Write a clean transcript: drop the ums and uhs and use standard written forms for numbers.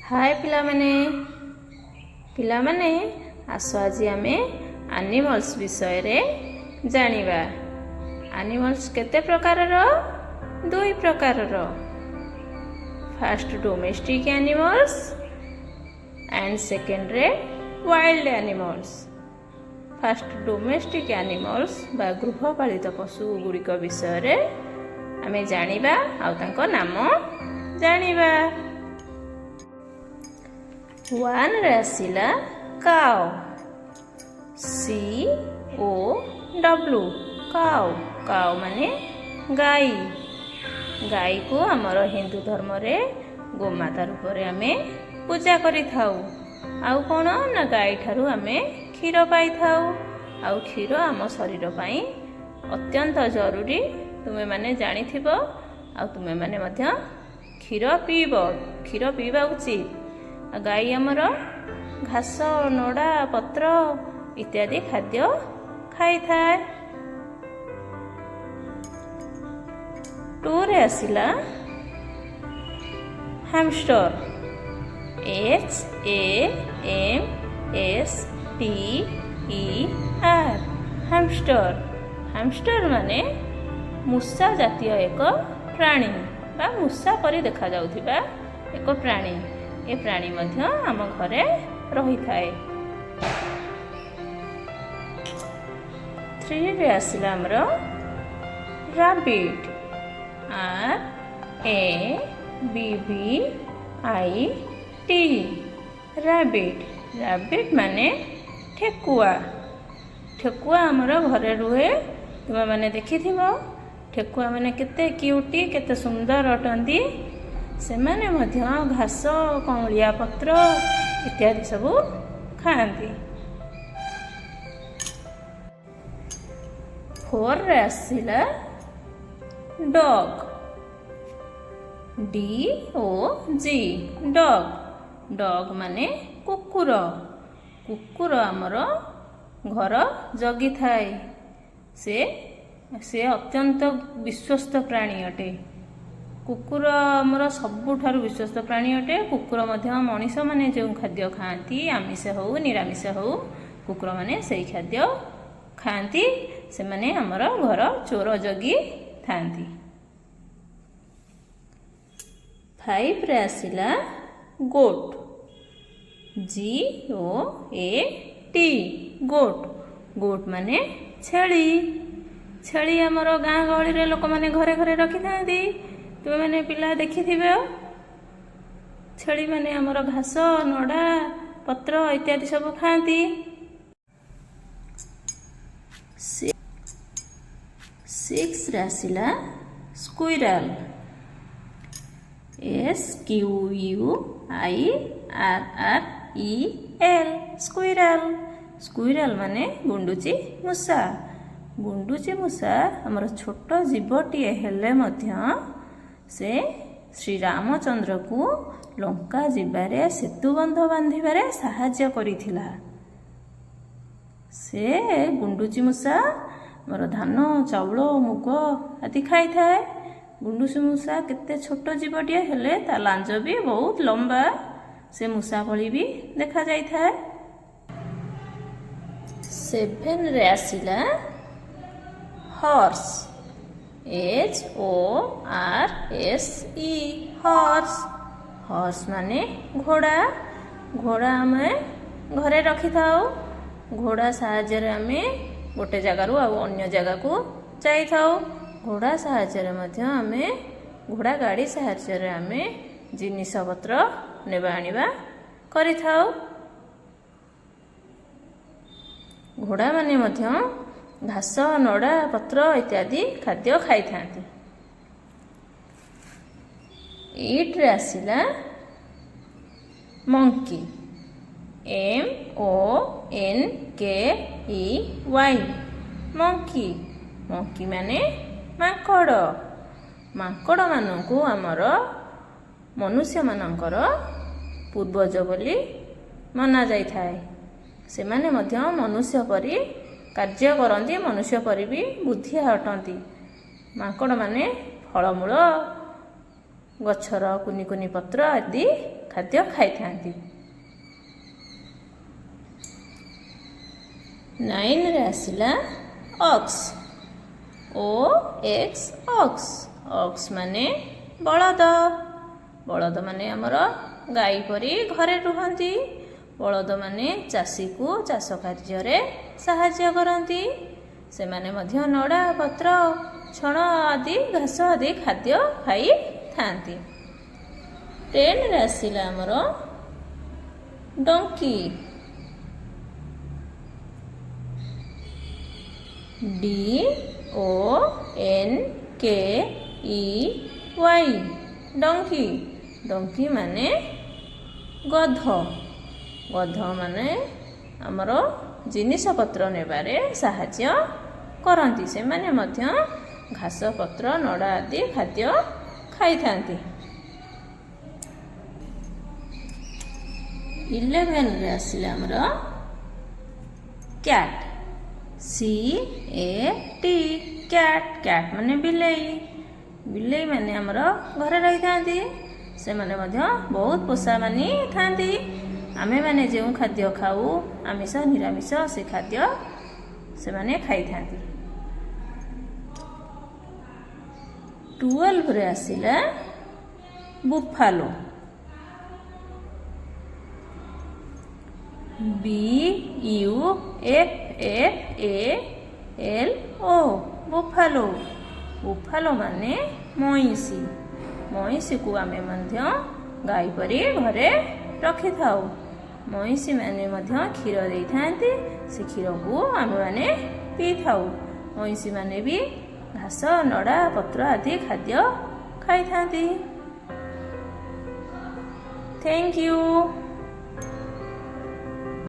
ହାଏ ପିଲାମାନେ, ପିଲାମାନେ, ଆସ ଆଜି ଆମେ ଆନିମଲ୍ସ ବିଷୟରେ ଜାଣିବା। ଆନିମଲ୍ସ କେତେ ପ୍ରକାରର? ଦୁଇ ପ୍ରକାରର। ଫାଷ୍ଟ ଡୋମେଷ୍ଟିକ୍ ଆନିମଲ୍ସ ଆଣ୍ଡ ସେକେଣ୍ଡରେ wild animals. First domestic animals ବା ଗୃହପାଳିତ ପଶୁ ଗୁଡ଼ିକ ବିଷୟରେ ଆମେ ଜାଣିବା ଆଉ ତାଙ୍କ ନାମ ଜାଣିବା। ୱାନ୍ରେ ଆସିଲା କାଓ, ସି ଓ ଡବ୍ଲୁ, କାଓ। କାଓ ମାନେ ଗାଈ। ଗାଈକୁ ଆମର ହିନ୍ଦୁ ଧର୍ମରେ ଗୋମାତା ରୂପରେ ଆମେ ପୂଜା କରିଥାଉ। ଆଉ କ'ଣ ନା ଗାଈଠାରୁ ଆମେ କ୍ଷୀର ପାଇଥାଉ ଆଉ କ୍ଷୀର ଆମ ଶରୀର ପାଇଁ ଅତ୍ୟନ୍ତ ଜରୁରୀ। ତୁମେମାନେ ଜାଣିଥିବ ଆଉ ତୁମେମାନେ ମଧ୍ୟ କ୍ଷୀର ପିଇବ, କ୍ଷୀର ପିଇବା ଉଚିତ। ଆଉ ଗାଈ ଆମର ଘାସ, ନଡ଼ା, ପତ୍ର ଇତ୍ୟାଦି ଖାଦ୍ୟ ଖାଇଥାଏ। ଟୁରେ ଆସିଲା hamster, H A M S T E R, hamster. Hamster ମାନେ ମୂଷା ଜାତୀୟ ଏକ ପ୍ରାଣୀ ବା ମୂଷା ପରି ଦେଖାଯାଉଥିବା ଏକ ପ୍ରାଣୀ। ଏ ପ୍ରାଣୀ ମଧ୍ୟ ଆମ ଘରେ ରହିଥାଏ। ଥ୍ରୀରେ ଆସିଲା ଆମର rabbit, R A B V I T, rabbit. Rabbit ମାନେ ଠେକୁଆ। ଠେକୁଆ ଆମର ଘରେ ରୁହେ, ତୁମେମାନେ ଦେଖିଥିବ। ଠେକୁଆ ମାନେ କେତେ କ୍ୟୁଟି, କେତେ ସୁନ୍ଦର ଅଟନ୍ତି। ସେମାନେ ମଧ୍ୟ ଘାସ, କଅଁଳିଆ ପତ୍ର ଇତ୍ୟାଦି ସବୁ ଖାଆନ୍ତି। ଫୋର୍ରେ ଆସିଲା ଡଗ୍, ଡି ଓ ଜି, ଡଗ୍। ଡଗ୍ ମାନେ କୁକୁର। କୁକୁର ଆମର ଘର ଜଗିଥାଏ। ସେ ଅତ୍ୟନ୍ତ ବିଶ୍ୱସ୍ତ ପ୍ରାଣୀ ଅଟେ। କୁକୁର ଆମର ସବୁଠାରୁ ବିଶ୍ୱସ୍ତ ପ୍ରାଣୀ ଅଟେ। କୁକୁର ମଧ୍ୟ ମଣିଷମାନେ ଯେଉଁ ଖାଦ୍ୟ ଖାଆନ୍ତି, ଆମିଷ ହେଉ ନିରାମିଷ ହେଉ, କୁକୁରମାନେ ସେଇ ଖାଦ୍ୟ ଖାଆନ୍ତି। ସେମାନେ ଆମର ଘର ଚୋର ଜଗିଥାନ୍ତି। ଫାଇଭରେ ଆସିଲା ଗୋଟ୍, ଜି ଓ ଏ ଟି, ଗୋଟ୍। ଗୋଟ୍ ମାନେ ଛେଳି। ଛେଳି ଆମର ଗାଁ ଗହଳିରେ ଲୋକମାନେ ଘରେ ଘରେ ରଖିଥାନ୍ତି। ତୁମେମାନେ ପିଲା ଦେଖିଥିବେ, ଛେଳିମାନେ ଆମର ଘାସ, ନଡ଼ା, ପତ୍ର ଇତ୍ୟାଦି ସବୁ ଖାଆନ୍ତି। ସିକ୍ସରେ ଆସିଲା squirrel, S Q U I R R E L, squirrel. Squirrel ମାନେ ଗୁଣ୍ଡୁଚି ମୂଷା। ଗୁଣ୍ଡୁଚି ମୂଷା ଆମର ଛୋଟ ଜୀବଟିଏ ହେଲେ ମଧ୍ୟ ସେ ଶ୍ରୀରାମଚନ୍ଦ୍ରକୁ ଲଙ୍କା ଯିବାରେ ସେତୁବନ୍ଧ ବାନ୍ଧିବାରେ ସାହାଯ୍ୟ କରିଥିଲା। ସେ ଗୁଣ୍ଡୁଚି ମୂଷା ଆମର ଧାନ, ଚାଉଳ, ମୁଗ ଆଦି ଖାଇଥାଏ। ଗୁଣ୍ଡୁଚି ମୂଷା କେତେ ଛୋଟ ଜୀବଟିଏ ହେଲେ ତା ଲାଞ୍ଜ ବି ବହୁତ ଲମ୍ବା, ସେ ମୂଷା ଭଳି ବି ଦେଖାଯାଇଥାଏ। ସେଭେନରେ ଆସିଲା ହର୍ସ, H O R S E, ହର୍ସ। ହର୍ସ ମାନେ ଘୋଡ଼ା। ଘୋଡ଼ା ଆମେ ଘରେ ରଖିଥାଉ। ଘୋଡ଼ା ସାହାଯ୍ୟରେ ଆମେ ଗୋଟେ ଜାଗାରୁ ଆଉ ଅନ୍ୟ ଜାଗାକୁ ଯାଇଥାଉ। ଘୋଡ଼ା ସାହାଯ୍ୟରେ ମଧ୍ୟ ଆମେ, ଘୋଡ଼ା ଗାଡ଼ି ସାହାଯ୍ୟରେ ଆମେ ଜିନିଷପତ୍ର ନେବା ଆଣିବା କରିଥାଉ। ଘୋଡ଼ାମାନେ ମଧ୍ୟ ଘାସ, ନଡ଼ା, ପତ୍ର ଇତ୍ୟାଦି ଖାଦ୍ୟ ଖାଇଥାନ୍ତି। ଏଇଟ୍ରେ ଆସିଲା ମଙ୍କି, ଏମ୍ ଓ ଏନ୍ କେ ଇ ୱାଇ, ମଙ୍କି। ମଙ୍କି ମାନେ ମାଙ୍କଡ଼। ମାଙ୍କଡ଼ମାନଙ୍କୁ ଆମର ମନୁଷ୍ୟମାନଙ୍କର ପୂର୍ବଜ ବୋଲି ମନାଯାଇଥାଏ। ସେମାନେ ମଧ୍ୟ ମନୁଷ୍ୟ ପରି କାର୍ଯ୍ୟ କରନ୍ତି, ମନୁଷ୍ୟ ପରି ବି ବୁଦ୍ଧିଆ ଅଟନ୍ତି। ମାଙ୍କଡ଼ମାନେ ଫଳମୂଳ ଗଛର କୁନି କୁନି ପତ୍ର ଆଦି ଖାଦ୍ୟ ଖାଇଥାନ୍ତି। ନାଇନରେ ଆସିଲା ox, O X, ox. Ox ମାନେ ବଳଦ। ବଳଦମାନେ ଆମର ଗାଈ ପରି ଘରେ ରୁହନ୍ତି। ବଳଦମାନେ ଚାଷୀକୁ ଚାଷ କାର୍ଯ୍ୟରେ ସାହାଯ୍ୟ କରନ୍ତି। ସେମାନେ ମଧ୍ୟ ନଡ଼ା, ପତ୍ର, ଛଣ ଆଦି, ଘାସ ଆଦି ଖାଦ୍ୟ ଖାଇଥାନ୍ତି। 10ରେ ଆସିଲା ଆମର donkey, D O N K E Y, donkey. Donkey ମାନେ ଗଧ। ଗଧ ମାନେ ଆମର ଜିନିଷପତ୍ର ନେବାରେ ସାହାଯ୍ୟ କରନ୍ତି। ସେମାନେ ମଧ୍ୟ ଘାସ, ପତ୍ର, ନଡ଼ା ଆଦି ଖାଦ୍ୟ ଖାଇଥାନ୍ତି। 11ରେ ଆସିଲା ଆମର cat, C A T, cat. Cat ମାନେ ବିଲେଇ। ବିଲେଇ ମାନେ ଆମର ଘରେ ରହିଥାନ୍ତି। ସେମାନେ ମଧ୍ୟ ବହୁତ ପୋଷା ମାନି ଥାନ୍ତି। ଆମେମାନେ ଯେଉଁ ଖାଦ୍ୟ ଖାଉ, ଆମିଷ ନିରାମିଷ, ସେ ଖାଦ୍ୟ ସେମାନେ ଖାଇଥାନ୍ତି। 12ରେ ଆସିଲା buffalo, B U F F A L O, buffalo. Buffalo ମାନେ ମଇଁଷି। ମଇଁଷିକୁ ଆମେ ମଧ୍ୟ ଗାଈ ପରି ଘରେ ରଖିଥାଉ। ମଇଁଷିମାନେ ମଧ୍ୟ କ୍ଷୀର ଦେଇଥାନ୍ତି। ସେ କ୍ଷୀରକୁ ଆମେମାନେ ପିଇଥାଉ। ମଇଁଷିମାନେ ବି ଘାସ, ନଡ଼ା, ପତ୍ର ଆଦି ଖାଦ୍ୟ ଖାଇଥାନ୍ତି। Thank you.